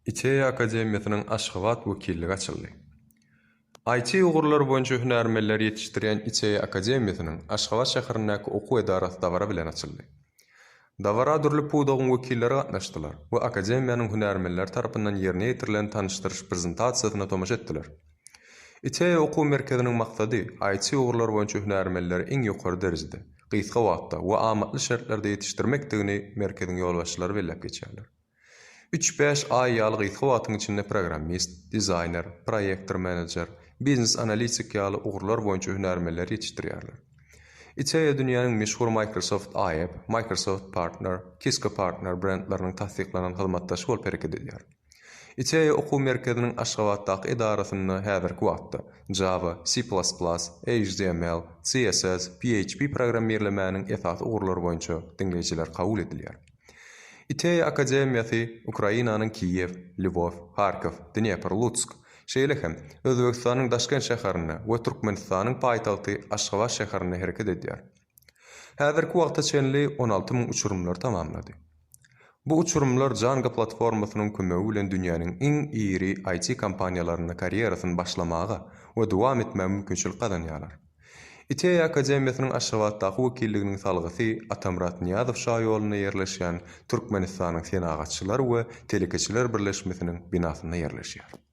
ITEA akademiýasynyň Aşgabat wekilligi açyldy. IT ugurlary boýunça hünärmenleri ýetişdirýän ITEA akademiýasynyň Aşgabat şäherindäki okuw edarasy dabara bilen açyldy. Dabara dürli pudagyň wekilleri gatnaşdylar we akademiýanyň hünärmenleri tarapyndan ýerine ýetirilen tanyşdyryş prezentasiýasyna tomaşa etdiler. ITEA okuw merkeziniň maksady IT ugurlary boýunça hünärmenleri iň ýokary derejede, gysga wagtda we amatly şertlerde ýetişdirmekdigini merkeziň ýolbaşçylary belläp geçýärler. Üç-bäş aý ýaly gysga wagtyň içinde programmist, dizaýner, proýektor-menejer, biznes-analitik ýaly ugurlar boýunça hünärmenleri ýetişdirýärler. ITEA dünýäniň meşhur Microsoft IAP, Microsoft Partner, Cisco Partner brendleriniň tassyklanan hyzmatdaşy bolup hereket edýär. ITEA okuw merkeziniň Aşgabatdaky edarasynda häzirki wagtda Java, C++, HTML, CSS, PHP programmirlemäniň esasy ugurlary boýunça diňleýjiler kabul edilýär. ITEA akademiýasy Ukrainanyň Kiýew, Lwow, Harkow, Dnepr, Lutsk, şeýle hem Özbegistanyň Daşkent şäherinde we Türkmenistanyň paýtagty Aşgabat şäherinde hereket edýär. Häzirki wagta çenli 16 müň uçurymlary tamamlady. Bu uçurymlar Django platformasynyň kömegi bilen dünýäniň iň iri IT-kompaniýalarynda karýerasyny başlamaga we dowam etmäge mümkinçilik gazanýarlar. ITEA akademiýasynyň Aşgabatdaky wekilliginiň salgysy Atamyrat Nyýazow şaýolunda ýerleşýän Türkmenistanyň Senagatçylar we telekeçiler birleşmesiniň binasynda ýerleşýär.